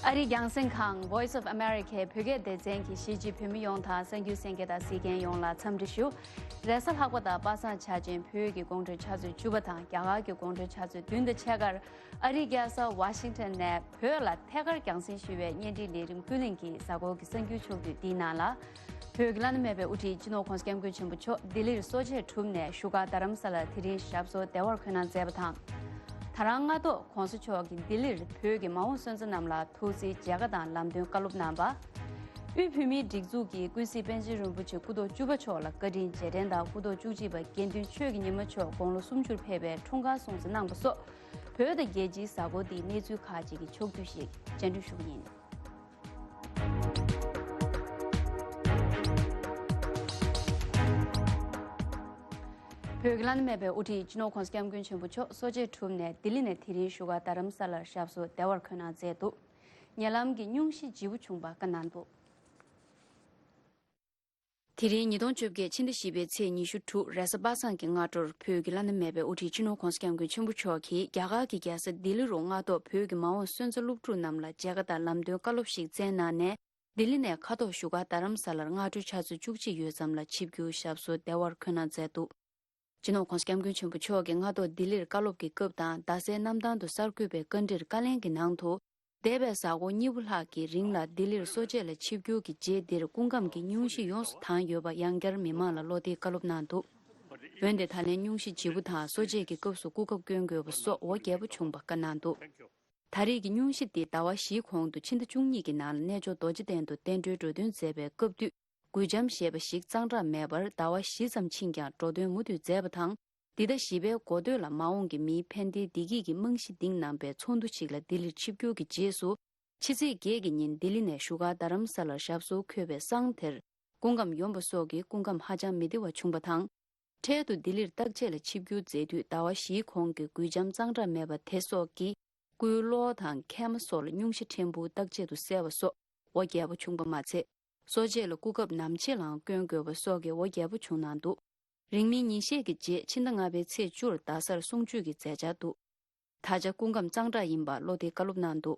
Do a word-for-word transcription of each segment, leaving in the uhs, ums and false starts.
ཨ་རིའི་རྒྱང་སྲིང་ཁང་Voice of America བོད་སྐད་སྡེ་ཚན་གྱིས་གཞིས་བྱེས་བོད་མི་ཡོངས་དང་གསར་འགྱུར་གསན་མཁན་དང་གཟིགས་མཁན་ཡོངས་ལ་འཚམས་འདྲི་ཞུ། རེས་གཟའ་ལྷག་པ་དང་པ་སངས་འཆར་ཅན་བོད་ཀྱི་དགོང་དྲོའི་ཆུ་ཚོད་བཅུ་པ་དང་རྒྱ་གར་གྱི་དགོང་དྲོའི་ཆུ་ཚོད་བདུན་དང་ཕྱེད་ཀར་ཨ་རིའི་རྒྱལ་ས་ཝ་ཤིང་ཊོན་ནས་བོད་ལ་ཐད་ཀར་རྒྱང་སྲིང་ཞུ་བའི་བརྙན་འཕྲིན་ལས་རིམ་ཀུན་གླེང་གི་གཟའ་འཁོར་གྱི་གསར་འགྱུར་ཕྱོགས་བསྡུས་འདིའི་ནང་ལ། བོད་ཀྱི་བླ་ན་མེད་པའི་དབུ་ཁྲིད་སྤྱི་ནོར་༸གོང་ས་༸སྐྱབས་མགོན་ཆེན་པོ་མཆོག་ལྡི་ལིར་གསོ་མཆེད་གྲུབ་ནས་བཞུགས་སྒར་རྡ་རམ་ས་ལར་དེ་རིང་ཞབས་སོར་བདེ་བར་འཁོད་གནང་མཛད་པ་དང་། ད་རང་སྔ་ཐོག་༸གོང་ས་མཆོག་གིས་ལྡི་ལིར་བོད་ཀྱི་མ་འོངས་སོན་རྩ་རྣམས་ལ་ཐུགས་བརྩེའི་མཇལ་ཁ་དང་ལམ་སྟོན་བཀའ་སློབ་གནང་བ། དབུས་བོད་མིའི་སྒྲིག་འཛུགས་ཀྱིས་ཀུན་གཟིགས་པཎ་ཆེན་རིན་པོ་ཆེ་སྐུ་ཐོག་བཅུ་པ་མཆོག་ལ་བཀའ་དྲིན་རྗེས་དྲན་དང་སྐུ་ཐོག་བཅུ་གཅིག་པ་དགེ་འདུན་ཆོས་ཀྱི་ཉི་མ་མཆོག་དགུང་ལོ་སུམ་ཅུར་ཕེབས་པའི་འཁྲུངས་སྐར་སྲུང་བརྩི་གནང་བ་སོགས། བོད་དང་རྒྱལ་སྤྱིའི་གཟའ་འཁོར་འདིའི་གནས་ཚུལ་ཁག་ཅིག་གི་ཕྱོགས་བསྡུས་ཤིག་སྤྱན་འགྲེལ་ཞུ་གི་ཡིན། བོད་ཀྱི་བླ་ན་མེད་པའི་དབུ་ཁྲིད་སྤྱི་ནོར་༸གོང་ས་༸སྐྱབས་མགོན་ཆེན་པོ་མཆོག་གསོ་མཆེད་གྲུབ་ནས་ལྡི་ལི་ནས་དེ་རིང་བཞུགས་སྒར་རྡ་རམ་ས་ལར་ཞབས་སོར་བདེ་བར་འཁོད་གནང་མཛད་འདུག། ཉེ་ལམ་གྱི་སྙུང་གཞི་ལྗིད་པོ་བྱུང་བ་བཀའ་གནང་འདུག། དེ་རིང་ཉིས་སྟོང་བཅོ་བརྒྱད་ཕྱི་ཟླ་བཞི་པའི་ཚེས་ཉི་ཤུ་དྲུག་རེས་གཟའ་པ་སངས་ཀྱི་སྔ་དྲོར་བོད་ཀྱི་བླ་ན་མེད་པའི་དབུ་ཁྲིད་སྤྱི་ནོར་༸གོང་ས་༸སྐྱབས་མགོན་ཆེན་པོ་མཆོག་གིས་རྒྱ་གར་གྱི་རྒྱལ་ས་ལྡི་ལི་རུ་སྔ་ཐོག་བོད་ཀྱི་མ་འོངས་སོན་རྩ་སློབ་ཕྲུག་རྣམས་ལ་མཇལ་ཁ་དང་ལམ་སྟོན་བཀའ་སློབ་ཞིག་བསྩལ་གནང་ནས། ལྡི་ལི་ནས་ཁ་ཐོག་བཞུགས་སྒར་རྡ་རམ་ས་ལར་སྔ་དྲོའི་ཆུ་ཚོད་བཅུ་གཅིག་ཡོལ་ཙམ་ལ་ཆིབས་བསྒྱུར་ཞབས་སོར་བདེ་བར་འཁོད་གནང་མཛད་འདུག། སྤྱི་ནོར་༸གོང་ས་༸སྐྱབས་མགོན་ཆེན་པོ་མཆོག་གིས་སྔ་ཐོག་ལྡི་ལིར་བཀའ་སློབ་ཀྱི་སྐབས་དང་རྡ་སའི་གནམ་ཐང་དུ་གསར་འགོད་པའི་བཀའ་འདྲིར་བཀའ་ལན་གྱི་ནང་དུ། འདས་པའི་གཟའ་འཁོར་གཉིས་པོ་ལྷག་གི་རིང་ལ་ལྡི་ལིར་གསོ་མཆེད་ལ་ཆིབས་བསྒྱུར་གྱི་རྗེས་འདིར་སྐུ་ཁམས་ཀྱི་སྙུང་གཞི་ཡོངས་སུ་དྭངས་ཡོད་པ་ཡང་བསྐྱར་མི་མང་ལ་བློ་གཏད་བཀའ་སློབ་གནང་འདུག། འོན་ཏེ་ད་ལན་སྙུང་གཞི་ལྗིད་པོ་དང་གསོ་མཆེད་ཀྱི་སྐབས་སུ་སྐུ་ཁམས་བསྐྱོན་དགོས་པ་སོགས་འོ་བརྒྱལ་པོ་བྱུང་བ་བཀའ་གནང་འདུག། ད་རེས་ཀྱི་སྙུང་གཞི་འདི་ཟླ་བ་བཞིའི་གོང་དུ་ཕྱི་ཟླ་བཅུ་གཉིས་ཀྱི་ནང་ལ་གནས་མཆོག་རྡོ་རྗེ་གདན་དུ་བསྟན་འགྲོའི་འགྲོ་དོན་མཛད་པའི་སྐབས་དུས་གུས་འཇམ་ཞེས་པ་ཞིག་གཙང་སྦྲ་མེད་པར་ཟླ་བ་བཞི་ཙམ་ཕྱིན་ཀྱང་འགྲོ་དོན་མུ་མཐུད་མཛད་པ་དང་། འདི་ཟླ་བཞི་པའི་འགོ་སྟོད་ལ་མ་འོངས་ཀྱི་མིའི་ཕན་བདེའི་བདེ་སྐྱིད་ཀྱི་རྨང་གཞི་འདིང་གནང་པའི་ཚོགས་འདུ་ཞིག་ལ་ལྡི་ལིར་ཆིབས་བསྒྱུར་གྱི་རྗེས་སུ། ཕྱི་ཚེས་བརྒྱད་ཀྱི་ཉིན་ལྡི་ལི་ནས་བཞུགས་སྒར་རྡ་རམ་ས་ལར་ཞབས་སོར་འཁོད་པའི་སང་དེར་སྐུ་ཁམས་ཡོམ་པ་སོགས་ཀྱིས་སྐུ་ཁམས་ཧ་ཅང་མི་བདེ་བ་བྱུང་བ་དང་། འཕྲལ་དུ་ལྡི་ལིར་བརྟག་དཔྱད་ལ་ཆིབས་བསྒྱུར་མཛད་དུས་ཟླ་བ་བཞིའི་གོང་གི་གུས་འཇམ་གཙང་སྦྲ་མེད་པ་དེ་སོགས་ཀྱིས་སྐུའི་གློ་བ་དང་མཁལ་མ་སོགས་ལ་སྙུང་གཞི་ཕྲན་བུ་བརྟག་དཔྱད་དུ་གསལ་བ་སོགས་འོ་བརྒྱལ་པོ་བྱུང་པ་མ་ཚད། གསོ་དཔྱད་ལ་སྐུ་སྐབས་ནམ་ཕྱེད་ལའང་བསྐྱོན་དགོས་པ་སོགས་ཀྱི་འོ་བརྒྱལ་པོ་བྱུང་གནང་འདུག། རིང་མིན་ཉིན་ཤས་ཀྱི་རྗེས་ཕྱི་ཟླ་ལྔ་པའི་ཚེས་བཅུར་རྡ་སར་གསུང་ཆོས་ཀྱི་མཛད་འཆར་འདུག། ད་ཆ་སྐུ་ཁམས་གཙང་སྦྲ་ཡིན་པ་བློ་གཏད་བཀའ་སློབ་གནང་འདུག།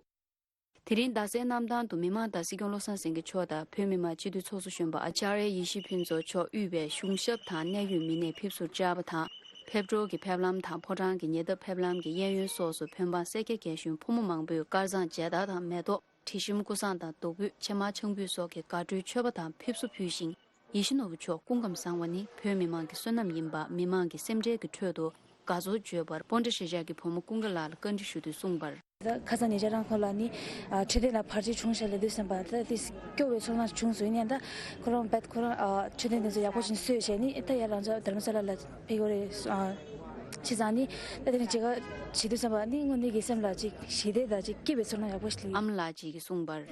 དེ་རིང་རྡ་སའི་གནམ་ཐང་དུ་མི་མང་དང་སྲིད་སྐྱོང་བློ་བཟང་སེང་གེ་མཆོག་དང་བོད་མི་མང་སྤྱི་འཐུས་ཚོགས་གཙོ་གཞོན་པ་ཨ་ཅཱརྱ་ཡེ་ཤེས་ཕུན་ཚོགས་མཆོག་དབུས་པའི་གཞུང་ཞབས་དང་གནད་ཡོད་མི་སྣས་ཕེབས་བསུར་བཅར་བ་དང་། ཕེབས་འབྱོར་གྱི་ཕེབས་ལམ་དང་ཕོ་བྲང་གི་ཉེ་འདབས་ཕེབས་ལམ་གྱི་གཡས་གཡོན་སོགས་སུ་བོད་འབངས་སེར་སྐྱ་རྒན་གཞོན་ཕོ་མོ་མང་པོས་དཀར་གཙང་མཇལ་དར་དང་མེ་ཏོག། དྲི་ཞིམ་ཀུ་བཟང་དང་བདུག་སྤོས་ཕྱེ་མར་ཆང་ཕུད་སོགས་ཀྱི་དགའ་སྤྲོའི་མཆོད་པ་དང་ཕེབས་བསུ་ཕུལ་ཞིང་། ཡིད་བཞིན་ནོར་བུ་མཆོག་སྐུ་ཁམས་བཟང་བ་ནི་བོད་མི་མང་གི་བསོད་ནམས་ཡིན་པ་མི་མང་གི་སེམས་ཁྲལ་གྱི་ཁྲོད་དུ་དགའ་ཚོར་བརྗོད་པར་སྤོན་ཊ་གཞིས་ཆགས་ཀྱི་བུ་མོ་ཀུན་དགའ་ལགས་ལ་བཀའ་འདྲི་ཞུ་དུས་གསུངས་པར། ཁ་སང་ཉེ་ཆར་རང་ཁོ་ལ་ནི་འཕྲོད་བསྟེན་ལ་བར་ཆད་བྱུང་ཤག་ལབ་དུས་ཙམ་པ་ད་དེ་སྐྱོ་བའི་ཚོར་སྣང་བྱུང་སོང་། ཡིན་ཡང་ད་ཁོ་རང་རྦད་ཁོ་རང་འཕྲོད་བསྟེན་དེ་ཚོ་ཡག་པོ་ཞིག་གསོས་བྱས་ནི་ད་ཡར་རང་ཚོ་རྡ་རམ་ས་ལ་ལ་ཕེབས་ཡོད་རེད། བྱས་ཙང་ནི་ད་དེ་ནི་མཇལ་ཁ་བྱེད་དུས་ཙམ་པ་ནི་དངོས་གནས་ཀྱི་སེམས་ལ་ཅིག་ཞི་བདེ་དང་ཅིག་སྐྱིད་པའི་ཚོར་སྣང་ཡག་པོ་ཞིག་སླེབས། ཨ་མ་ལགས་ཅིག་གིས་གསུངས་པར།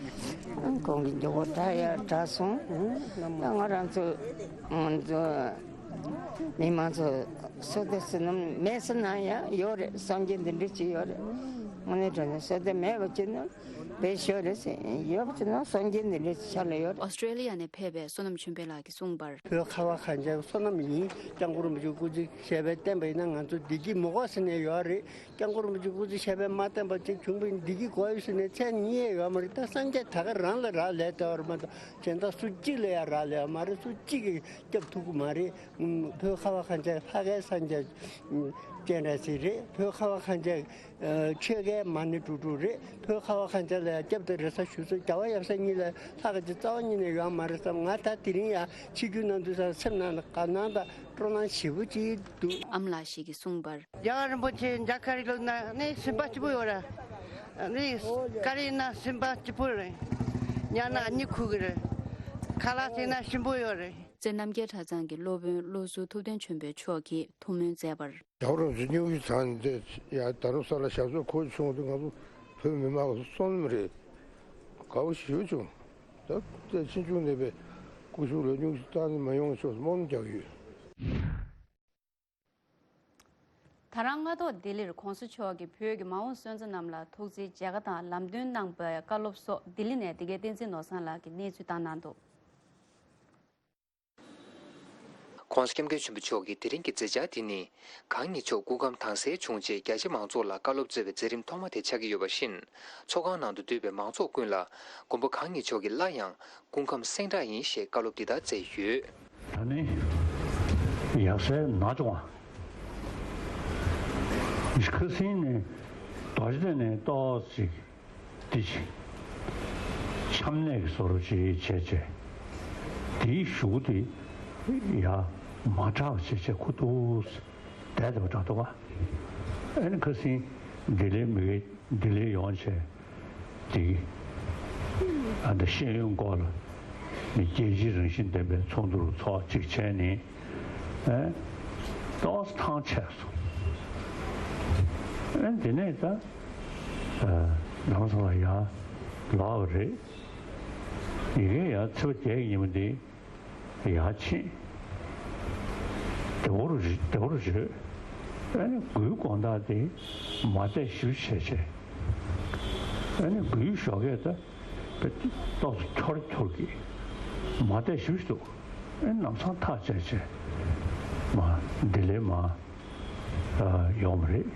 ཁོང་གི་མགྱོགས་པོ་དྲག་ཡ་དྲག་སོང་། ད་ང་རང་ཚོ་ང་ཚོ་མི་མང་ཚོ་བསོད་བདེ་བསོད་ནམས་མེད་ཟེར་ན་ཡང་ཡོད་རེད། སངས་རྒྱས་འདི་འདྲ་ཅིག་ཡོད་རེད། དངོས་གནས་དྲང་གནས་བསོད་བདེ་མེད་པ་ཅིག་ནི་བེད་ཤོད་རེད་ཟེར། ཡོད་པ་ཅིག་ན་སངས་རྒྱས་འདི་འདྲ་ཅིག་ཆ་ལ་ཡོད་རེད། ཨོ་སི་ཀྲེ་ལི་ཡ་ནས་ཕེབས་པའི་བསོད་ནམས་ཆོས་འཕེལ་ལགས་ཀྱིས་གསུངས་པར། བོད་ཁ་བ་གངས་ཅན་བསོད་ནམས་ཡིན། སྐྱབས་མགོན་རིན་པོ་ཆེ་སྐུ་ཚེ་ཞབས་པད་བརྟན་པ་ཡིན་ན་ང་ཚོ་བདེ་སྐྱིད་མི་དགོས་ཟེར་ནས་ཡོད་རེད། སྐྱབས་མགོན་རིན་པོ་ཆེ་སྐུ་ཚེ་ཞབས་པད་མ་བརྟན་པ་ཅིག་བྱུང་བའི་བདེ་སྐྱིད་དགོས་ཡོད་ཟེར་ནས་མཚན་ཉིད་ཡོད་མ་རེད། ད་སངས་རྒྱས་ད་ག་རང་ལ་རག་ལས་བསྡད་པ་རེད་མ་གཏོགས་གཞན་དག་སུ་གཅིག་ལ་ཡང་རག་ལས་ཡོད་མ་རེད། སུ་གཅིག་གིས་སྐྱབས་ཐུབ་ཀྱི་མ་རེད། བོད་ཁ་བ་གངས་ཅན་ལྷ་སྐལ་སངས་རྒྱས་སྤྱན་རས་གཟིགས་རེད། བོད་ཁ་བ་གངས་ཅན་ཆོས་རྒྱལ་མ་ཎི་གྲུབ་གྲུབ་རེད། བོད་ཁ་བ་གངས་ཅན་ལ་ཡང་སྐྱབས་དང་རེ་ས་ཞུ་ས་རྒྱལ་བ་ཡབ་སྲས་གཉིས་ལས་ལྷག་གི་རྩ་བ་ཉིད་ནས་ཡོད་མ་རེད་བསམ། ང་ད་དེ་རིང་ཡང་ཆིབས་བསྒྱུར་གནང་དུས་ཙང་སེམས་ནང་ལ་དགའ་སྣང་དང་སྤྲོ་སྣང་ཞེ་པོ་ཅིག་འདུག། ཨ་མ་ལགས་ཤིག་གིས་གསུངས་པར། རྒྱལ་བ་རིན་པོ་ཆེ་མཇལ་ཁ་རེ་ལོ་ན་ནི་སེམས་པ་སྐྱིད་པོ་ཡོད་ར། ནི་ཀ་རེ་ན་སེམས་པ་སྐྱིད་པོ་རེད། ཉལ་ན་གཉིད་ཁུག་གི་རེད། ཁ་ལག་བཟས་ན་ཞིམ་པོ་ཡོད་རེད། རྩེ་རྣམ་རྒྱལ་གྲྭ་ཚང་གི་སློབ་དཔོན་བློ་གཟུ་ཐུབ་བསྟན་ཆོས་འཕེལ་མཆོག་གིས་ཐུགས་སྨོན་མཛད་པར། རྒྱལ་བ་རིན་པོ་ཆེ་སྙུང་གཞི་དྲག་ནས་འདི་ཡ་རྡ་རམ་ས་ལ་ཞབས་སོར་འཁོད་བྱུང་དུས་ང་ཚོ་བོད་མི་མང་གི་བསོད་ནམས་རེད། དགའ་པོ་ཞེ་པོ་བྱུང་། ད་ལྟ་ཕྱིན་ཆུང་ནས་པའི་སྐུ་ཞབས་ལ་སྙུང་གཞི་བཏང་ནས་མ་ཡོང་ཆོག་སྨོན་ལམ་རྒྱག་གི་ཡོད། ད་རང་སྔ་ཐོག་ལྡི་ལིར་༸གོང་ས་མཆོག་གིས་བོད་ཀྱི་མ་འོངས་སོན་རྩ་རྣམས་ལ་ཐུགས་བརྩེའི་མཇལ་ཁ་དང་ལམ་སྟོན་གནང་པའི་བཀའ་སློབ་སོགས་ལྡི་ལི་ནས་འདི་གའི་བསྟན་འཛིན་ནོར་བཟང་ལགས་ཀྱིས་གནས་ཚུལ་བཏང་གནང་འདུག། ༸གོང་ས་༸སྐྱབས་མགོན་ཆེན་པོ་མཆོག་གི་དེ་རིང་གི་མཛད་འཆར་དེ་ནི། གང་ཉིད་མཆོག་སྐུ་ཁམས་དྭངས་གསལ་བྱུང་རྗེས་རྒྱ་ཆེ་མང་ཚོགས་ལ་བཀའ་སློབ་སྩལ་བའི་མཛད་རིམ་ཐོག་མ་དེ་ཆགས་ཀྱི་ཡོད་པ་བཞིན། ཚོགས་ཁང་ནང་དུ་འདུས་པའི་མང་ཚོགས་ཀུན་ལ་མགོན་པོ་གང་ཉིད་མཆོག་གིས་སླར་ཡང་སྐུ་ཁམས་སེང་དྲག་ཡིན་ཞེས་བཀའ་སློབ་འདི་ལྟར་སྩལ་ཡོད། ད་ནི་ཡག་སའི་ན་ཆུང་བ། ཁ་སང་ནས་རྡོ་རྗེ་གདན་ནས་ཏོག་ཙམ་ཅིག་འདི་ཅིག་ཆམ་ནད་ཀྱི་བཟོ་འདྲ་ཅིག་བྱས་བྱས། དེའི་གཞུག་གུ་དེ་ཡ་མ་དྲག་པ་བྱས་བྱས་ཁུ་ཐུག་བསྡད་བསྡད་པ་འདྲ་འདུག་ག་ཨ་ནི་ཁ་སང་ལྡི་ལིའི་མི་དགེ་ལྡི་ལི་ཡོང་བྱས། དེ་ཨ་ད་ཤེས་ཡོན་སྐོར་ལ་ནི་རྒྱལ་སྤྱིའི་རང་བཞིན་ལྡན་པའི་ཚོགས་འདུར་ཚོགས་གཅིག་བྱས་ནས་ཨེ་ཏོག་ཙམ་ཐང་ཆད་སོང་། ཨེ་དེ་ནས་ད་ཨ་རྡ་རམ་ས་ལ་ཡར་ལོག་པ་རེད། ཡི་གེ་ཡར་ཚེས་པ་བརྒྱད་ཀྱི་ཉིན་མོ་འདི། ཡར་ཕྱིན། བདེ་པོ་རུ་བདེ་པོ་རུ་བྱོས། ཨ་ནི་མགོའི་དགོང་དག་དེ་མ་བལྟས་ཞིབ་བྱས་བྱས། ཨ་ནི་མགོའི་ཞོགས་ཀས་ད་དཔེ་ཏོག་ཙམ་འཁྱོར་འཁྱོར་གྱིས་མ་བལྟས་ཞིབ་འདུག་ཨ་ནི་ལམ་སང་ཐག་བཅད་བྱས། མ་ལྡི་ལི་མ་ཡོང་བ་རེད།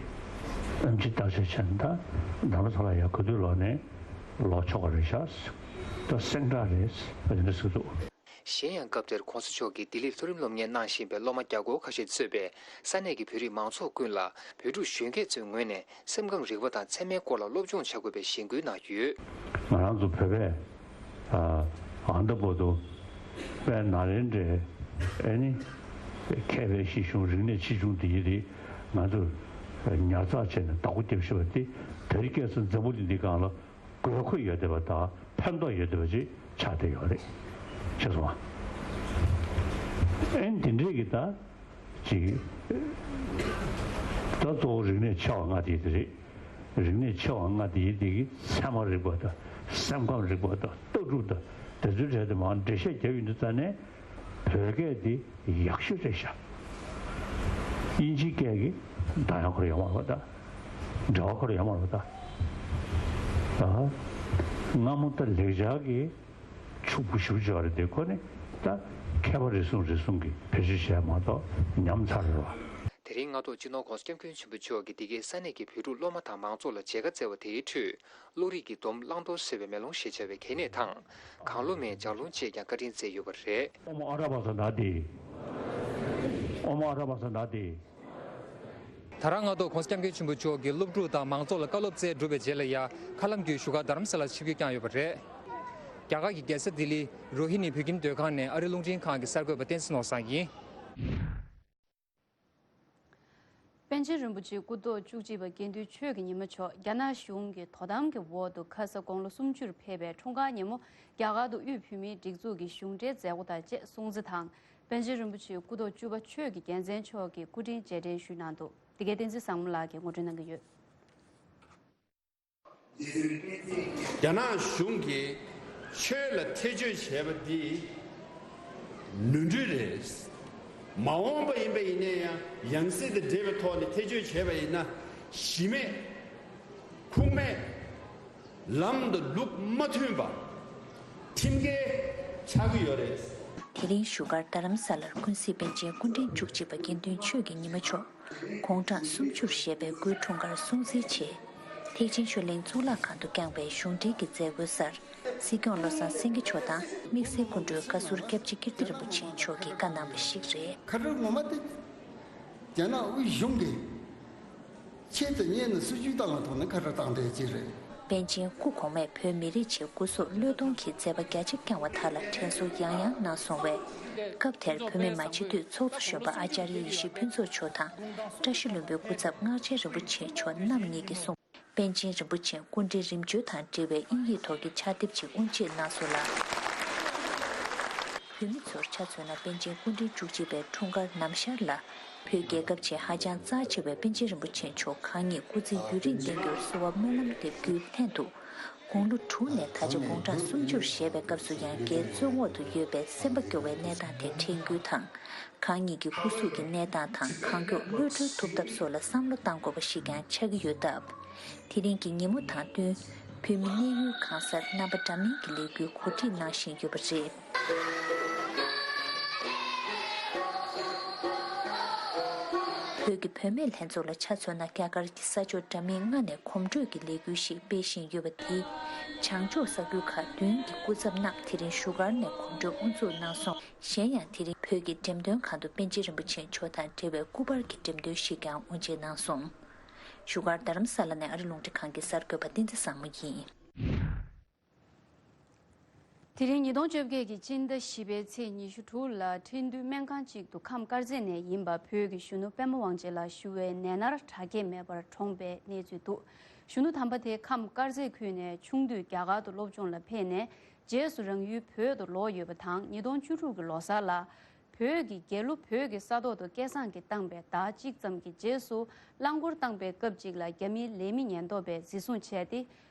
ཨེམ་ཆི་བརྟག་དཔྱད་བྱས་ན་ད་རྡ་རམ་ས་ལ་ཡར་ག་དུས་ལོག་ནས་ལོག་ཆོག་གི་རེད་ཤག་ད་སེང་དྲག་རེད་ཨ་ནི་ཟེར་འདུག་གཞན་ཡང་སྐབས་དེར་༸གོང་ས་མཆོག་གིས་ལྡི་ལིར་མཐོ་རིམ་སློབ་གཉེར་གནང་བཞིན་པའི་སློབ་མ་བརྒྱ་སྐོར་ཁ་ཤས་གཙོས་པའི་ས་གནས་ཀྱི་བོད་རིགས་མང་ཚོགས་ཀུན་ལ་བོད་ཕྲུག་གཞོན་སྐྱེས་ཚོའི་ངོས་ནས་སེམས་ཁམས་རིག་པ་དང་ཚད་མའི་སྐོར་ལ་སློབ་སྦྱོང་བྱ་དགོས་པའི་གཞེན་སྐུལ་གནང་ཡོད། ང་རང་ཚོ་བོད་པས་ཨ་ད་བར་དུ་དཔལ་ནཱ་ལེནྡྲའི་ཨེ་ནི་མཁས་པའི་གཞི་གཞུང་རིག་གནས་ཆེ་ཆུང་དེ་ཡི་རིགས་ང་ཚོས་ཉར་ཚགས་བྱས་ནས་བདག་པོ་རྒྱབ་བཞིན་པ་དེ་དེ་རིང་ཁ་སང་འཛམ་བུ་གླིང་འདིའི་སྒང་ལ། དགོས་མཁོ་ཡོད་བསྡད་པ་དང་ཕན་ཐོགས་ཡོད་བསྡད་པ་ཅིག་ཆགས་བསྡད་ཡོད་རེད། ཤེས་སོང་ང་། ཨེ་འདི་འདྲས་ཀྱི་ད་ཅིག་ད་གཙོ་བོ་རིག་གནས་ཆེ་བ་ལྔ་དེ་དེ་རེད། རིག་གནས་ཆེ་བ་ལྔ་དེ་དེ་གི་ཚད་མ་རིག་པ་དང་སེམས་ཁམས་རིག་པ་དང་ལྟ་གྲུབ་དང་དེ་ཚོའི་གྲས་དེ་མར་འགྲེལ་བཤད་རྒྱབ་ཡོང་དུས་ཙ་ནས། བོད་སྐད་འདི་ཡག་ཤོས་རེད་ཤག་དབྱིན་ཇིའི་སྐད་ཀྱི་གདངས་ཡག་ཁོ་རང་ཡོད་མ་རེད་པ་ད། འབྲེལ་བ་ཁོ་རང་ཡོད་མ་རེད་པ་ད། ཨ། སྔ་མོ་ད་ལེགས་སྦྱར་གྱི་ཕྱུག་པོ་ཞེ་པོ་ཅིག་ཡོད་རེད་དེ་ཁོ་ནི་ད་མཁས་པ་རེ་ཟུང་རེ་ཟུང་གིས་བེད་སྤྱོད་བྱས་མ་གཏོགས་ཉམས་ཚར་རེད་པ། དེ་རིང་སྔ་ཐོག་སྤྱི་ནོར་༸གོང་ས་༸སྐྱབས་མགོན་ཆེན་པོ་མཆོག་གིས་འདི་གའི་ས་གནས་ཀྱི་བོད་ཕྲུག་སློབ་མ་དང་མང་ཚོགས་ལ་མཇལ་ཁ་བསྩལ་བ་དེའི་ཁྲོད། བློ་རིག་གི་སྡོམ་བླང་དོར་ཟེར་བའི་མེ་ལོང་ཞེས་བྱ་བའི་གལ་གནད་དང་། གང་བློ་མེད་ལྗགས་ལུང་བཅས་ཀྱང་བཀའ་དྲིན་སྩལ་ཡོད་པ་རེད། ཨོཾ་ཨ་ར་བ་ས་ན་ཏེ། ཨོཾ་ཨ་ར་བ་ས་ན་ཏེ། ད་རང་སྔ་ཐོག་༸གོང་ས་༸སྐྱབས་མགོན་ཆེན་པོ་མཆོག་གིས་སློབ་ཕྲུག་དང་མང་ཚོགས་ལ་བཀའ་སློབ་སྩལ་གྲུབ་པའི་རྗེས་ལ་ཡ། མཁའ་ལམ་བརྒྱུད་བཞུགས་སྒར་རྡ་རམ་ས་ལར་ཆིབས་བསྒྱུར་བསྐྱངས་ཡོད་པ་རེད། རྒྱ་གར་གྱི་རྒྱལ་ས་ལྡི་ལི་རོ་ཧི་ནི་བོད་ཁྱིམ་སྡོད་ཁང་ནས་ཨ་རི་རླུང་འཕྲིན་ཁང་གི་གསར་འགོད་པ་བསྟན་འཛིན་ནོར་བཟང་ཡིན། པཎ་ཆེན་རིན་པོ་ཆེ་སྐུ་ཐོག་བཅུ་གཅིག་པ་དགེ་འདུན་ཆོས་ཀྱི་ཉི་མ་མཆོག་རྒྱ་ནག་གཞུང་གི་དོ་དམ་གྱི་འོག་ཏུ་ཁ་ས་དགུང་ལོ་སུམ་ཅུར་ཕེབས་པའི་འཁྲུངས་སྐར་ཉིན་མོ་རྒྱ་གར་དུ་དབུས་བོད་མིའི་སྒྲིག་འཛུགས་ཀྱི་གཞུང་འབྲེལ་མཛད་སྒོ་དང་བཅས་སྲུང་བརྩི་དང་། པཎ་ཆེན་རིན་པོ་ཆེ་སྐུ་ཐོག་བཅུ་པ་ཆོས་ཀྱི་རྒྱལ་མཚན་མཆོག་གིས་སྐུ་ཕྲེང་རྗེས་དྲན་ཞུས་གནང་འདུག་འདི་གའི་བསྟན་འཛིན་བཟང་མོ་ལགས་ཀྱིས་ངོ་སྤྲོད་གནང་གི་ཡོད། རྒྱ་ནག་གཞུང་གིས་ཆོས་ལ་ཐེ་བྱུས་བྱས་པ་འདི་ནོར་འཁྲུལ་རེད། མ་འོངས་པ་ཡིན་པ་ཡིན་ན་ཡང་ཡང་སྲིད་དང་འབྲེལ་བའི་ཐོག་ནས་ཐེ་བྱུས་བྱས་པ་ཡིན་ན་གཞི་མེད། ཁུངས་མེད། ལམ་དང་ལུགས་མ་མཐུན་པ། ཁྲིམས་འགལ་ཆགས་ཀྱི་ཡོད་རེད། དེ་རིང་བཞུགས་སྒར་རྡ་རམ་ས་ལར་ཀུན་གཟིགས་པཎ་ཆེན་སྐུ་ཕྲེང་བཅུ་གཅིག་པ་དགེ་འདུན་ཆོས་ཀྱི་ཉི་མ་མཆོག་དགུང་གྲངས་སུམ་ཅུར་བཞེས་པའི་སྐུའི་འཁྲུངས་སྐར་སྲུང་བརྩིའི་ཆེད། ཐེག་ཆེན་ཆོས་གླིང་གཙུག་ལག་ཁང་དུ་བསྐྱངས་པའི་གཞུང་འབྲེལ་གྱི་མཛད་སྒོའི་སར། སྲིད་སྐྱོང་བློ་བཟང་སེང་གེ་མཆོག་དང་དམིགས་བསལ་སྐུ་མགྲོན་བཀའ་ཟུར་སྐྱབས་རྗེ་ཀིརྟི་རིན་པོ་ཆེ་མཆོག་གིས་བཀའ་གནང་བ་ཞིག་རེད། ཁ་བྲལ་ངོ་མ་དེ་རྒྱ་ནག་དབུས་གཞུང་གིས། ཆེད་དུ་གཉེར་ནས་སྲིད་ཇུས་བཏང་བའི་ཐོག་ནས་ཁ་བྲལ་བཏང་བསྡད་ཀྱི་རེད། པཎ་ཆེན་སྐུ་གོང་མས་བོད་མི་རིགས་ཆེད་སྐུ་སྲོག་བློས་གཏོང་གིས་མཛད་པ་རྒྱ་ཆེ་བསྐྱངས་བ་དག་ལ་དྲན་གསོ་ཡང་ཡང་གནང་སོང་བས། སྐབས་དེར་བོད་མི་མང་སྤྱི་འཐུས་ཚོགས་གཙོ་གཞོན་པ་ཨ་ཙརྱ་ཡེ་ཤེས་ཕུན་ཚོགས་མཆོག་དང་། བཀྲ་ཤིས་ལྷུན་པོའི་སྐུ་ཚབ་སྔགས་ཆེན་རིན་པོ་ཆེ་མཆོག་རྣམ་གཉིས་ཀྱིས་གསུངས། པཎ་ཆེན་རིན་པོ་ཆེའི་སྐུ་ཕྲེང་རིམ་བྱོན་དང་འབྲེལ་བའི་དབྱིན་ཡིག་ཐོག་གི་ཕྱག་དེབ་ཅིག་དབུ་འབྱེད་གནང་སོང་ལ། བོད་མི་ཚོར་ཆ་མཚོན་ན་པཎ་ཆེན་སྐུ་ཕྲེང་བཅུ་གཅིག་པའི་འཁྲུངས་སྐར་ནམ་ཞར་ལ། བོད་རྒྱལ་ཁབ་ཆེད་ཧ་ཅང་རྩ་ཆེ་བའི་པཎ་ཆེན་རིན་པོ་ཆེ་མཆོག་གང་ཉིད་སྐུ་ཚེ་ཡུན་རིང་བརྟན་རྒྱུར་གསོལ་བ་སྨོན་ལམ་འདེབས་རྒྱུའི་སྙན་དུ། དགུང་ལོ་དྲུག་ནས་ད་ཆ་དགུང་གྲངས་སུམ་ཅུར་བཞེས་པའི་སྐབས་སུ་ཡང་རྒྱའི་བཙོན་འོག་ཏུ་ཡོད་པའི་སེམས་པ་སྐྱོ་བའི་གནས་སྟངས་དེ་དྲན་རྒྱུ་དང་། གང་ཉིད་ཀྱི་སྐུ་གཟུགས་ཀྱི་གནས་སྟངས་དང་གང་མགྱོགས་གློད་གྲོལ་ཐུབ་ཐབས་སོགས་ལ་བསམ་བློ་གཏང་དགོས་པ་ཞིག་ཀྱང་ཆགས་ཀྱི་ཡོད་སྟབས། དེ་རིང་གི་ཉིན་མོ་དང་བསྟུན། བོད་མི་གནས་ཡུལ་གང་སར་རྣམ་པ་འདྲ་མིན་གྱི་ལས་འགུལ་གོ་སྒྲིག་གནང་བཞིན་ཡོད་པ་རེད། བོད་ཀྱི་བུད་མེད་ལྷན་ཚོགས་ལ་ཆ་མཚོན་ན། རྒྱ་གར་གྱི་ས་ཕྱོགས་འདྲ་མིན་ལྔ་ནས་གོམ་བགྲོད་ཀྱི་ལས་འགུལ་ཞིག་སྤེལ་བཞིན་ཡོད་པ་དེས། བྱང་ཕྱོགས་ས་ཁུལ་ཁག་བདུན་གྱི་སྐུ་ཚབ་རྣམས་དེ་རིང་བཞུགས་སྒར་ནས་གོམ་བགྲོད་དབུ་འཛུགས་གནང་སོང་། གཞན་ཡང་དེ་རིང་བོད་ཀྱི་འགྲེམས་སྟོན་ཁང་དུ་པཎ་ཆེན་རིན་པོ་ཆེ་མཆོག་དང་འབྲེལ་བའི་སྐུ་པར་གྱི་འགྲེམས་སྟོན་ཞིག་ཀྱང་དབུ་འབྱེད་གནང་སོང་། བཞུགས་སྒར་རྡ་རམ་ས་ལ་ནས་ཨ་རི་རླུང་འཕྲིན་ཁང་གི་གསར་འགོད་པ་བསྟན་འཛིན་བཟང་མོ་ཡིན། དེ་རིང་ཉིས་སྟོང་བཅོ་བརྒྱད་ཀྱི་སྤྱི་ཟླ་བཞི་པའི་ཚེས་ཉི་ཤུ་དྲུག་ལ་ཁྲིན་ཏུའུ་སྨན་ཁང་གཅིག་ཏུ་ཁམས་དཀར་མཛེས་ནས་ཡིན་པ་བོད་ཀྱི་གཞོན་ནུ་པད་མ་དབང་ཆེན་ལགས་ཞུ་བའི་ནད་མནར་དྲག་སྐྱེད་མེད་པར་གྲོངས་པའི་གནས་ཚུལ་འདུག་གཞོན་ནུ་དམ་པ་དེ་ཁམས་དཀར་མཛེས་ཁུལ་ནས་ཆུང་དུས་རྒྱ་གར་དུ་སློབ་སྦྱོང་ལ་ཕེབས་ནས་རྗེས་སུ་རང་ཡུལ་བོད་དུ་ལོག་ཡོད་པ་དང་། ཉིས་སྟོང་བཅུ་དྲུག་གི་ལོ་གསར་ལ་བོད་ཀྱི་རྒྱལ་གླུ་བོད་ཀྱི་ས་ཐོག་ཏུ་སྐད་གསང་གིས་བཏང་པའི་ཟླ་གཅིག་ཙམ་གྱི་རྗེས་སུ་རླངས་འཁོར་བཏང་པའི་སྐབས་གཅིག་ལ་རྒྱ་མིའི་ལས་མི་ཉེན་རྟོག་པས་འཛིན་བཟུང་བྱས་ཏེ།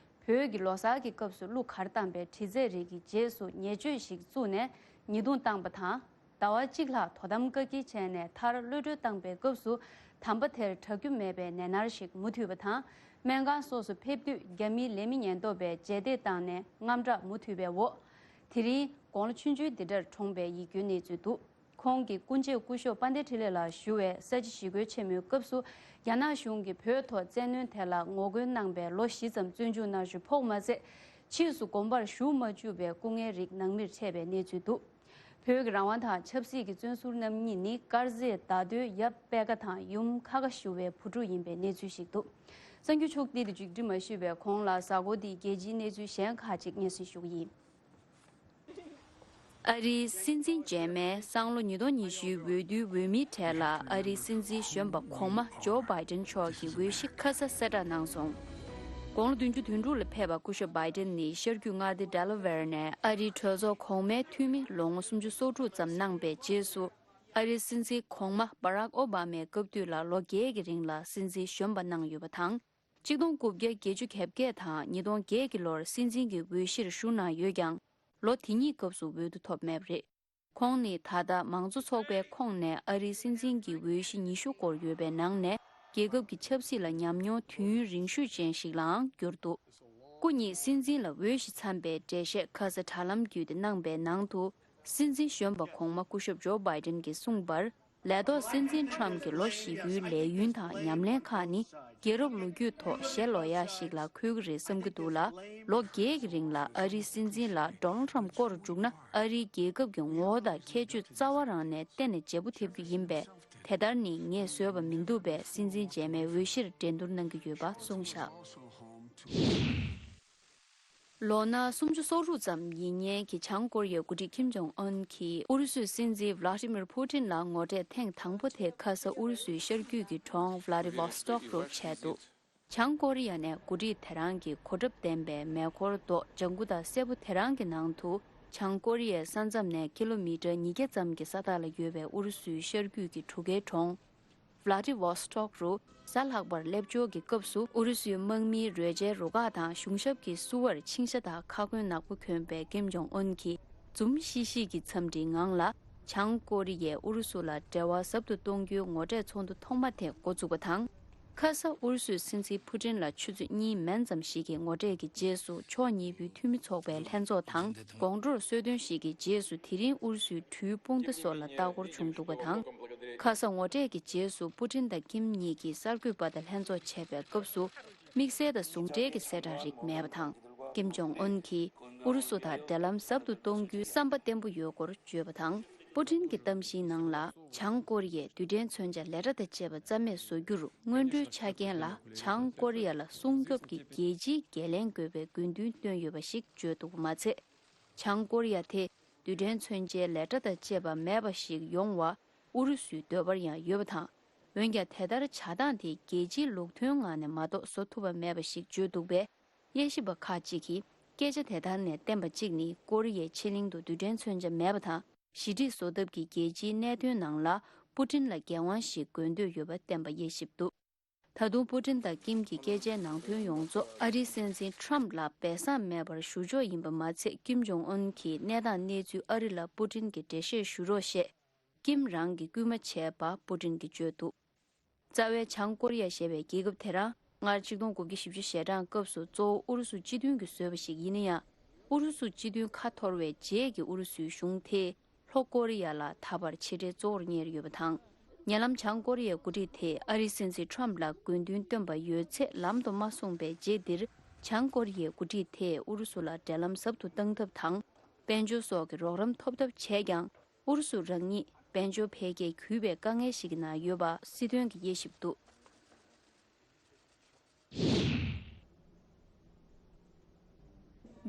བོད་ཀྱི་ལོ་གསར་གྱི་སྐབས་སུ་གླུ་གར་བཏང་པའི་དྲི་རྫས་རིགས་ཀྱི་རྗེས་སུ་ཉེས་སྤྱོད་ཞིག་བཙུགས་ནས་ཉེས་རྡུང་བཏང་པ་དང་། ཟླ་བ་གཅིག་ལྷག་དོ་དམ་བཀག་སྐྱིལ་བྱས་ནས་མཐར་གློད་གྲོལ་བཏང་པའི་སྐབས་སུ་དམ་པ་དེར་དྲག་རྒྱུ་མེད་པའི་ནད་མནར་ཞིག་མུ་མཐུད་པ་དང་། སྨན་ཁང་སོགས་སུ་ཕེབས་དུས་རྒྱ་མིའི་ལས་མི་ཉེན་རྟོག་པས་རྗེས་འདེད་བཏང་ནས་དངངས་སྐྲག་མུ་མཐུད་པའི་འོག་དེ་རིང་དགུང་ལོ་ཆུང་ཆུང་འདི་འདྲར་གྲོངས་པའི་ཡིད་སྐྱོའི་གནས་ཚུལ་འདུག་ཁོང་གི་སྐུ་མཆེད་སྐུ་ཞབས་དཔལ་ལྡན་འཕྲིན་ལས་ལགས་ཞུ་བས་ས་བྱི་ཞི་རྒོལ་ཆེན་མོའི་སྐབས་སུ་རྒྱ་ནག་གཞུང་གིས་བོད་ཐོག་བཙན་གནོན་དེ་ལ་ངོ་རྒོལ་གནང་པའི་ལོ་བཞི་ཙམ་བཙོན་འཇུག་གནང་རྒྱུ་ཕོག་མ་ཚད། ཕྱིས་སུ་དགོན་པར་ཞུགས་མ་བཅུག་པའི་སྐུ་ངལ་རིགས་ནང་མིར་འཕྲད་པའི་གནས་ཚུལ་འདུག་བོད་ཀྱི་རང་དབང་དང་ཆབ་སྲིད་ཀྱི་བཙོན་ཟུར་རྣམ་གཉིས་ནི་དཀར་མཛེས་ཟླ་སྟོད་ཡབ་པད་དགའ་དང་ཡུམ་ཁ་དགའ་ཞུ་བའི་བུ་ཕྲུག་ཡིན་པའི་གནས་ཚུལ་ཞིག་འདུག་གསར་འགྱུར་ཕྱོགས་བསྡུས་དེ་མཇུག་སྒྲིལ་མ་ཞུས་པའི་གོང་ལ་གཟའ་འཁོར་འདིའི་རྒྱལ་སྤྱིའི་གནས་ཚུལ་གཞན་ཁག་ཅིག་སྙན་སེང་ཞུ་གི་ཡིན། ཨ་རིའི་སྲིད་འཛིན་རྗེས་མའི་སང་ལོ་ཉིས་སྟོང་ཉི་ཤུའི་འོས་བསྡུའི་འོས་མིའི་གྲས་ལ་ཨ་རིའི་སྲིད་འཛིན་གཞོན་པ་གོང་མ་ཇོ་བྷའི་ཏིན་མཆོག་གི་འོས་གཞི་ཁ་ས་གསལ་བསྒྲགས་གནང་སོང་། དགུང་ལོ་བདུན་ཅུ་དོན་དྲུག་ལ་ཕེབས་པ་སྐུ་ཞབས་བྷའི་ཏིན་ནི་ཤར་རྒྱུད་མངའ་སྡེ་ཌེ་ལ་ཝེར་ནས་ཨ་རིའི་གྲོས་ཚོགས་གོང་མའི་འཐུས་མི་ལོ་ངོ་སུམ་ཅུ་སོ་དྲུག་ཙམ་གནང་པའི་རྗེས་སུ། ཨ་རིའི་སྲིད་འཛིན་གོང་མ་བྷ་རག་ཨོ་བྷ་མའི་སྐབས་དུས་ལ་ལོ་བརྒྱད་ཀྱི་རིང་ལ་སྲིད་འཛིན་གཞོན་པ་གནང་ཡོད་པ་དང་། གཅིག་སྟོང་དགུ་བརྒྱ་བརྒྱད་ཅུ་གྱ་བརྒྱད་དང་ཉིས་སྟོང་བརྒྱད་ཀྱི་ལོར་སྲིད་འཛིན་གྱི་འོས་གཞིར་ཞུགས་གནང་ཡོད་ཀྱང་། ལོ་དེ་གཉིས་སྐབས་སུ་འོས་བསྡུ་ཐོབ་མེད་པ་རེད། ཁོང་ནི་ད་ལྟ་མང་གཙོ་ཚོགས་པའི་ཁོངས་ནས་ཨ་རིའི་སྲིད་འཛིན་གྱི་འོས་གཞི་ཉི་ཤུ་བསྐོར་ཡོད་པའི་ནང་ནས། རྒྱལ་ཁབ་ཀྱི་ཆབ་སྲིད་ལ་ཉམས་མྱོང་དུས་ཡུན་རིང་ཤོས་ཅན་ཞིག་ལའང་གྱུར་འདུག་སྐུ་ཉིད་སྲིད་འཛིན་ལ་འོས་གཞི་འཚམ་པའི་འགྲེལ་བཤད་ཁ་ས་དྲ་ལམ་བརྒྱུད་དེ་གནང་པའི་ནང་དུ། སྲིད་འཛིན་གཞོན་པ་གོང་མ་སྐུ་ཞབས་ཇོ་བྷའི་ཏིན་གྱིས་གསུངས་པར། ལས་ཐོག་སྲིད་འཛིན་ཁྲམ་གྱི་ལོ་བཞི་པོའི་ལས་ཡུན་དང་ཉམས་ལེན་ཁག་ནི་རྒྱལ་རབས་ལོ་རྒྱུས་ཐོག་ཞེ་ལོས་ཡག་ཞིག་ལ་འཁོད་ཀྱི་རེད་བསམ་གྱི་འདུག་ལ། ལོ་བརྒྱད་ཀྱི་རིང་ལ་ཨ་རིའི་སྲིད་འཛིན་ལ་ཌོ་ནལ་ཁྲམ་བསྐོ་རུ་བཅུག་ན། ཨ་རིའི་རྒྱལ་ཁབ་ཀྱི་ངོ་བོ་དང་ཁྱད་ཆོས་རྩ་བ་རང་ནས་གཏན་ནས་བརྗེ་པོ་ཐེབས་རྒྱུ་ཡིན་པས། དེ་ལྟར་ནི་ངས་བཟོས་པ་མི་འདུག་པས། སྲིད་འཛིན་རྗེས་མའི་འོས་གཞིར་འགྲན་བསྡུར་གནང་གི་ཡོད་པ་གསུངས་བཞག་ལོ་ན་སུམ་ཅུ་སོ་དྲུག་ཙམ་ཡིན་མཁན་གྱི་བྱང་ཀོ་རི་ཡའི་འགོ་ཁྲིད་ཀིམ་ཇོང་ཨུན་གྱིས་ཨུ་རུ་སུའི་སྲིད་འཛིན་ཝླ་ཏི་མིར་ཕུ་ཏིན་ལ་ངོ་འཕྲད་ཐེངས་དང་པོ་དེ་ཁ་ས་ཨུ་རུ་སུའི་ཤར་རྒྱུད་ཀྱི་གྲོང་ཝླ་ཏི་ཝོ་སི་ཏོག་རུ་བྱས་འདུག་བྱང་ཀོ་རི་ཡ་ནས་འགོ་ཁྲིད་དེ་རང་གི་གོ་ཁྲབ་ལྡན་པའི་མེ་འཁོར་མདོག་ལྗང་ཁུ་དང་སེར་པོ་དེ་རང་གི་ནང་དུ། བྱང་ཀོ་རི་ཡའི་ས་མཚམས་ནས་ཀི་ལོ་མི་ཊར་ཉིས་བརྒྱ་ཙམ་གྱི་ས་ཐག་ལ་ཡོད་པའི་ཨུ་རུ་སུའི་ཤར་རྒྱུད་ཀྱི་གྲུ་ཁའི་གྲོང་། ཝླ་ཏི་ཝོ་སི་ཏོག་རུ་གཟའ་ལྷག་པར་སླེབས་འབྱོར་གྱི་སྐབས་སུ། ཨུ་རུ་སུའི་དམག་མིའི་རོལ་ཆའི་རུ་ཁག་དང་གཞུང་ཞབས་ཀྱི་བསུ་བར་མཆིང་ཞྭ་དང་ཁ་གོན་ནག་པོ་གྱོན་པའི་ཀིམ་ཇོང་ཨུན་གྱིས་འཛུམ་ཤིག་ཤིག་གི་འཚམས་འདྲིའི་ངང་ལ། བྱང་ཀོ་རི་ཡས་ཨུ་རུ་སུ་ལ་འབྲེལ་བ་ཟབ་ཏུ་གཏོང་རྒྱུའི་ངོ་འཕྲད་ཚོགས་འདུ་ཐོག་མ་དེ་འགོ་བཙུགས་པ་དང་། ཁ་ས་ཨུ་རུ་སུའི་སྲིད་འཛིན་ཕུ་ཏིན་ལ་ཆུ་ཚོད་གཉིས་མན་ཙམ་ཞིག་གི་ངོ་འཕྲད་ཀྱི་རྗེས་སུ། ཕྱོགས་གཉིས་པོའི་འཐུས་མི་ཚོགས་པའི་ལྷན་ཚོགས་དང་དགོང་དྲོར་གསོལ་སྟོན་ཞིག་གི་རྗེས་སུ། དེ་རིང་ཨུ་རུ་སུའི་འཕྲུལ་དཔུང་སྡེ་སོགས་ལ་ལྟ་སྐོར་བྱུང་འདུག་པ་དང་། ཁ་ས་ངོ་འཕྲད་ཀྱི་རྗེས་སུ་པུ་ཏིན་དང་ཀིམ་གཉིས་ཀྱིས་གསར་འགོད་པ་དང་ལྷན་ཚོགས་བྱས་པའི་སྐབས་སུ། དམིགས་བསལ་དང་ཟུང་འབྲེལ་གྱི་གསལ་བསྒྲགས་རིགས་མེད་པ་དང་། ཀིམ་ཇོང་ཨུན་གྱིས་ཨུ་རུ་སུ་དང་འབྲེལ་ལམ་ཟབ་ཏུ་གཏོང་རྒྱུའི་བསམ་པ་བརྟན་པོ་ཡོད་སྐོར་བརྗོད་པ་དང་། པུ་ཏིན་གྱི་གཏམ་བཤད་ནང་ལ། བྱང་ཀོ་རི་ཡས་རྡུལ་ཕྲན་མཚོན་ཆ་ལས་གྲྭ་དང་བཅས་པ་རྩ་མེད་བཟོ་རྒྱུར་སྔོན་འགྲོའི་ཆ་རྐྱེན་ལ། བྱང་ཀོ་རི་ཡ་ལ་སྲུང་སྐྱོབ་ཀྱི་རྒྱལ་སྤྱིའི་འགན་ལེན་དགོས་པའི་དགོས་འདུན་བཏོན་ཡོད་པ་ཞིག་བརྗོད་འདུག་པ་མ་ཚད། བྱང་ཀོ་རི་ཡ་དེ་རྡུལ་ཕྲན་མཚོན་ཆའི་ལས་གྲྭ་དང་བཅས་པ་མེད་པ་ཞིག་ཡོང་བ་ཨུ་རུ་སུའི་འདོད་པར་ཡང་ཡོད་པ་དང་། འོན་ཀྱང་དེ་ལྟར་བྱ་སྟངས་དེ་རྒྱལ་སྤྱིའི་ལུགས་མཐུན་ངང་ནས་མ་གཏོགས་བཟོ་ཐུབ་པ་མེད་པ་ཞིག་བརྗོད་འདུག་པས། དབྱེ་ཞིབ་པ་ཁག་ཅིག་གིས་སྐད་ཆ་དེ་ལྟར་ནས་བསྟན་པ་གཅིག་ནི། ཀོ་རི་ཡའི་ཕྱེད་གླིང་དུ་རྡུལ་ཕྲན་མཚོན་ཆ་མེད་པ་དང་། ཞི་འགྲིག་བཟོ་ཐབས་ཀྱི་རྒྱལ་སྤྱིའི་གནད་དོན་ནང་ལ་པུ་ཏིན་ལ་འགན་དབང་ཞིག་དགོས་འདོད་ཡོད་པ་བསྟན་པ་དབྱེ་ཞིབ་འདུག་ད་དུང་པུ་ཏིན་དང་ཀིམ་གྱི་སྐད་ཆའི་ནང་དོན་ཡོངས་རྫོགས་ཨ་རིའི་སྲིད་འཛིན་ཁྲམ་ལ་སྦས་གསང་མེད་པར་ཞུ་ཆོག་ཡིན་པ་མ་ཚད། ཀིམ་ཇོང་ཨུན་གྱིས་གནས་སྟངས་གནས་ཚུལ་ཨ་རི་ལ་པུ་ཏིན་གྱིས་འགྲེལ་བཤད་ཞུ་རོགས་ཞེས་ཀིམ་རང་གིས་སྐུལ་མ་བྱས་པ་པུ་ཏིན་གྱིས་བརྗོད་འདུག་རྩ་བའི་བྱང་ཀོ་རི་ཡ་ཞེས་པའི་རྒྱལ་ཁབ་དེ་རང་སྔར་ཆིག་སྟོང་དགུ་བརྒྱ་བཞི་བཅུ་ཞེ་གྲངས་སྐབས་སུ་གཙོ་བོ་ཨུ་རུ་སུ་སྤྱི་མཐུན་གྱིས་བཟོས་པ་ཞིག་ཡིན་ན་ཡང་། ཨུ་རུ་སུ་སྤྱི་མཐུན་ཁ་འཐོར་བའི་རྗེས་ཀྱི་ཨུ་རུ་སུའི་གཞུང་དེས་ལྷོ་ཀོ་རི་ཡ་ལ་ད་བར་ཕྱི་འབྲེལ་གཙོ་བོར་གཉེར་ཡོད་པ་དང་། ཉེ་ལམ་བྱང་ཀོ་རི་ཡའི་འགོ་ཁྲིད་དེས་ཨ་རིའི་སྲིད་འཛིན་ཁྲོམ་ལ་དགོས་འདུན་བཏོན་པ་ཡོད་ཚད་ལམ་དུ་མ་སོང་བའི་རྗེས་འདིར། བྱང་ཀོ་རི་ཡའི་འགོ་ཁྲིད་དེས་ཨུ་རུ་སུ་ལ་འབྲེལ་ལམ་ཟབ་ཏུ་གཏང་ཐབས་དང་། དཔལ་འབྱོར་སོགས་ཀྱི་རོགས་རམ་ཐོབ་ཐབས་བྱས་ཀྱང་། ཨུ་རུ་སུ་རང་ཉིད་དཔལ་འབྱོར་འཕེལ་རྒྱས་གུད་པའི་དཀའ་ངལ་ཞིག་གི་ནང་ཡོད་པ་སྲིད་དོན་གྱིས་དབྱེ་ཞིབ་འདུག་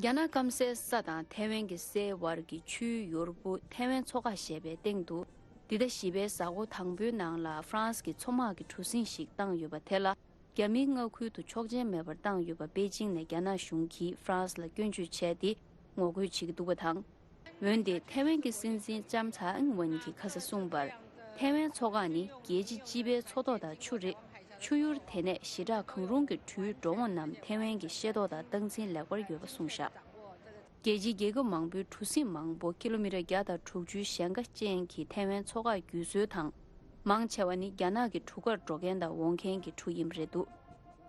རྒྱ་ནག་སྐམ་སའི་ས་དང་ཐའེ་ཝན་གྱི་སའི་བར་གྱི་ཆུའི་ཡུར་བུ་ཐའེ་ཝན་མཚོ་འགག་ཞེས་པའི་སྟེང་དུ། འདི་ཟླ་བཞི་པའི་གཟའ་འཁོར་དང་པོའི་ནང་ལ་ཧྥ་རན་སི་གི་མཚོ་དམག་གི་གྲུ་གཟིངས་ཤིག་བཏང་ཡོད་པ་དེ་ལ། རྒྱ་མིའི་མངའ་ཁུལ་དུ་ཆོག་མཆན་མེད་པར་བཏང་ཡོད་པ་པེ་ཅིང་ནས་རྒྱ་ནག་གཞུང་གིས་ཧྥ་རན་སི་ལ་སྐྱོན་བརྗོད་བྱས་ཏེ་ངོ་རྒོལ་བྱེད་ཀྱི་འདུག་པ་དང་། འོན་ཏེ་ཐའེ་ཝན་གྱི་སྲིད་འཛིན་ལྕམ་ཚའེ་ཨིང་ཝེན་གྱིས་ཁ་ས་གསུངས་པར། ཐའེ་ཝན་མཚོ་འགག་ནི་རྒྱལ་སྤྱི་སྤྱི་པའི་མཚོ་ཐོག་དང་ཆུ་རེད། ཆུ་ཡུར་དེ་ནས་ཞེ་དྲག་གང་རུང་གི་གྲུའི་འགྲོ་འོང་རྣམས་ཐའེ་ཝན་གྱི་ཤེས་རྟོགས་དང་སྟངས་འཛིན་ལེགས་པར་ཡོད་པ་གསུངས་བཞག་རྒྱལ་སྤྱིའི་རྒྱལ་ཁབ་མང་པོའི་གྲུ་གཟིངས་མང་པོ་ཀི་ལོ་མི་ཊར་བརྒྱ་དང་དྲུག་ཅུའི་ཞེང་ཁ་ཅན་གྱི་ཐའེ་ཝན་མཚོ་འགག་བརྒྱུད་སྲོལ་དང་། མང་ཆེ་བ་ནི་རྒྱ་ནག་གི་གྲུ་ཁར་འགྲོ་མཁན་དང་འོང་མཁན་གྱི་གྲུ་ཡིན་པ་རེད་འདུག་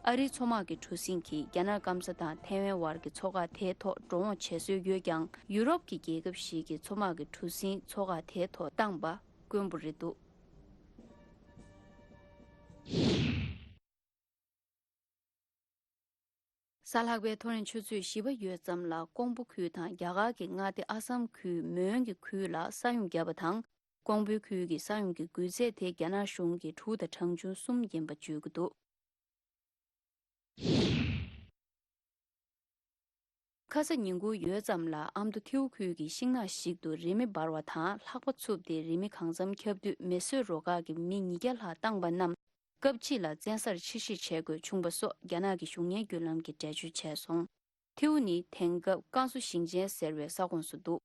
ཨ་རིའི་མཚོ་དམག་གི་གྲུ་གཟིངས་ཀྱིས་རྒྱ་ནག་སྐམ་ས་དང་ཐའེ་ཝན་བར་གྱི་མཚོ་འགག་དེའི་ཐོག་འགྲོ་འོང་བྱེད་སྲོལ་ཡོད་ཀྱང་། ཡུ་རོབ་ཀྱི་རྒྱལ་ཁབ་ཞིག་གིས་མཚོ་དམག་གི་གྲུ་གཟིངས་མཚོ་འགག་དེའི་ཐོག་བཏང་པ་དཀོན་པོ་རེད་འདུག་གཟའ་ལྷག་པའི་ཐོ་རེངས་ཆུ་ཚོད་བཞི་པ་ཡོལ་ཙམ་ལ་ཀོང་པོ་ཁུལ་དང་རྒྱ་གར་གྱི་མངའ་སྡེ་ཨ་སམ་ཁུལ་མོན་གྱི་ཁུལ་ལ་ས་ཡོམ་བརྒྱབ་པ་དང་། ཀོང་པོའི་ཁུལ་གྱི་ས་ཡོམ་གྱི་འགུལ་ཚད་དེ་རྒྱ་ནག་གཞུང་གི་དྲུག་དང་གྲངས་ཆུང་གསུམ་ཡིན་པ་བརྗོད་ཀྱི་འདུག་ཁ་ས་ཉིན་གུང་ཡོལ་ཙམ་ལ་ཨ་མདོ་ཐེའུ་ཁུལ་གྱི་ཤིང་ནགས་ཤིག་ཏུ་རི་མེ་འབར་བ་དང་ལྷགས་པ་འཚུབ་སྟེ་རི་མེ་གང་འཚམ་ཁྱབ་དུས་མེ་གསོད་རུ་ཁག་གི་མི་ཉིས་བརྒྱ་ལྷག་བཏང་པ་རྣམས་སྐབས་གཅིག་ལ་བཙན་སར་ཕྱིར་བཤིག་བྱེད་དགོས་བྱུང་པ་སོགས་རྒྱ་ནག་གི་གཞུང་གཉེར་བརྒྱུད་ལམ་གྱིས་འགྲེལ་བརྗོད་བྱས་སོང་། ཐེའུ་ནི་དེང་སྐབས་ཀན་སུའུ་ཞིང་ཆེན་ཟེར་བའི་ས་ཁོངས་སུ་འདུག་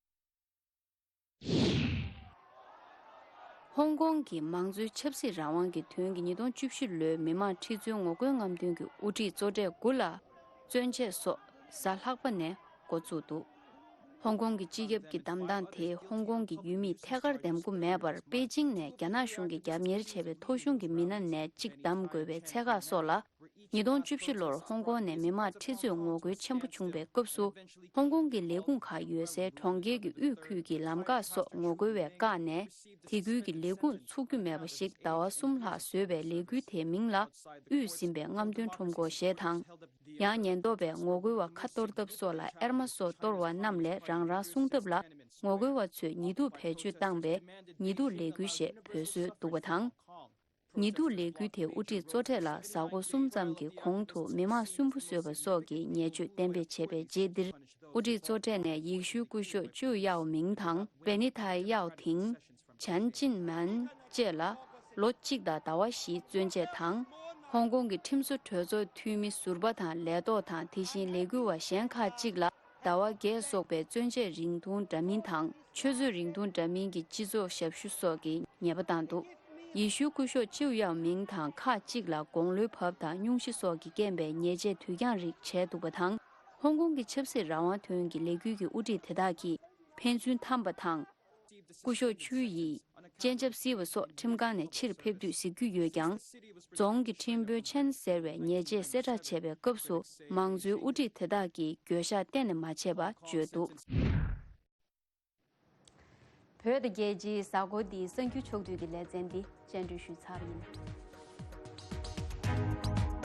ཧོང་ཀོང་གི་མང་གཙོའི་ཆབ་སྲིད་རང་དབང་གི་དོན་གྱི་ཉིས་སྟོང་བཅུ་བཞི་ལོའི་མི་དམངས་ཁྲི་ཚོའི་ངོ་རྒོལ་རྔམ་སྟོན་གྱི་དབུ་ཁྲིད་གཙོ་གྲས་དགུ་ལ་བཙོན་ཆས་སོགས་གཟའ་ལྷག་པ་ནས་འགོ་བཙུགས་འདུག་ཧོང་ཀོང་གི་སྤྱི་ཁྱབ་ཀྱི་འདེམས་སྟངས་དེ་ཧོང་ཀོང་གི་ཡུལ་མིས་ཐད་ཀར་འདེམས་བསྐོ་མེད་པར་པེ་ཅིང་ནས་རྒྱ་ནག་གཞུང་གིས་རྒྱབ་གཉེར་བྱས་པའི་ཐོ་གཞུང་གི་མི་སྣ་ནས་གཅིག་བདམས་དགོས་པའི་ཚད་བཀག་སོགས་ལ། ཉིས་སྟོང་བཅུ་བཞི་ལོར་ཧོང་ཀོང་ནས་མི་དམངས་ཁྲི་ཚོས་ངོ་རྒོལ་ཆེན་པོ་བྱུང་བའི་སྐབས་སུ། ཧོང་ཀོང་གི་ལས་ཁུངས་ཁག་ཡོད་སའི་གྲོང་ཁྱེར་གྱི་དབུས་ཁུལ་གྱི་ལམ་ཁ་སོགས་ངོ་རྒོལ་བས་བཀག་ནས། དེ་ཁུལ་གྱི་ལས་ཁུངས་ཚུགས་རྒྱུ་མེད་པ་ཞིག་ཟླ་བ་གསུམ་ལྷག་བཟོས་པའི་ལས་འགུལ་དེའི་མིང་ལ་དབུས་ཟིན་པའི་རྔམ་སྟོན་ཁྲོམ་སྐོར་ཞེས་དང་། ཡང་ཉེན་རྟོག་པས་ངོ་རྒོལ་བ་ཁ་གཏོར་ཐབས་སོགས་ལ་ཨེར་མ་སོགས་གཏོར་བ་རྣམས་ལས་རང་རང་སྲུང་ཐབས་ལ་ངོ་རྒོལ་བ་ཚོས་ཉི་གདུགས་བེད་སྤྱོད་བཏང་བས་ཉི་གདུགས་ལས་འགུལ་ཞེས་འབོད་སྲོལ་འདུག་པ་དང་། ཉི་གདུགས་ལས་འགུལ་དེའི་དབུ་ཁྲིད་གཙོ་གྲས་ལ་གཟའ་འཁོར་གསུམ་ཙམ་གྱི་གོང་དུ་མི་དམངས་སུན་པོ་བཟོས་པ་སོགས་ཀྱི་ཉེས་སྤྱོད་གཏན་འབེབས་བྱས་པའི་རྗེས་འདིར། དབུ་ཁྲིད་གཙོ་གྲས་ནས་ཡེ་ཤུའི་སྐུ་ཞབས་ཅིའུ་ཡའོ་མིང་དང་། བེ་ནི་ཐའི་ཡའོ་ཐིང་། ཆན་ཅིན་མན་བཅས་ལ་ལོ་གཅིག་དང་ཟླ་བ་བཞིའི་བཙོན་འཇལ་དང་། ཧོང་ཀོང་གི་ཁྲིམས་བཟོ་གྲོས་ཚོགས་འཐུས་མི་ཟུར་པ་དང་ལས་ཐོག་དང་དེ་བཞིན་ལས་འགུལ་བ་གཞན་ཁག་ཅིག་ལ་ཟླ་བ་བརྒྱད་སོགས་པའི་བཙོན་འཇལ་རིང་ཐུང་འདྲ་མིན་དང་། ཆུ་ཚོད་རིང་ཐུང་འདྲ་མིན་གྱི་སྤྱི་ཚོགས་ཞབས་ཞུ་སོགས་ཀྱི་ཉེས་པ་བཏང་འདུག་ཡེ་ཤུའི་སྐུ་ཞབས་ཅིའུ་ཡའོ་མིང་དང་ཁག་ཅིག་ལ་དགུང་ལོའི་བབ་དང་སྙུང་གཞི་སོགས་ཀྱི་རྐྱེན་པས་ཉེས་ཆད་དུས་འགྱངས་རིགས་བྱས་འདུག་པ་དང་། ཧོང་ཀོང་གི་ཆབ་སྲིད་རང་དབང་དོན་གྱི་ལས་འགུལ་གྱི་དབུ་ཁྲིད་དེ་དག་གིས་ཕན་ཚུན་འཐམས་པ་དང་། སྐུ་ཞབས་ཆུའུ་ཡིས་སྤྱན་ཆབ་བསིལ་བ་སོགས་ཁྲིམས་ཁང་ནས་ཕྱིར་ཕེབས་དུས་གཟིགས་རྒྱུ་ཡོད་ཀྱང་། རྫོང་གི་ཁྲིམས་དཔོན་ཆན་ཟེར་བས་ཉེས་ཆད་གསལ་བསྒྲགས་བྱས་པའི་སྐབས་སུ་མང་གཙོའི་དབུ་ཁྲིད་དེ་དག་གིས་འགྱོད་བཤགས་གཏན་ནས་མ་བྱས་པ་བརྗོད་འདུག་བོད་དང་རྒྱལ་སྤྱིའི་གཟའ་འཁོར་འདིའི་གསར་འགྱུར་ཕྱོགས་བསྡུས་ཀྱི་ལེ་ཚན་འདི་སྤྱན་འབུལ་ཞུས་ཚར་ཡིན།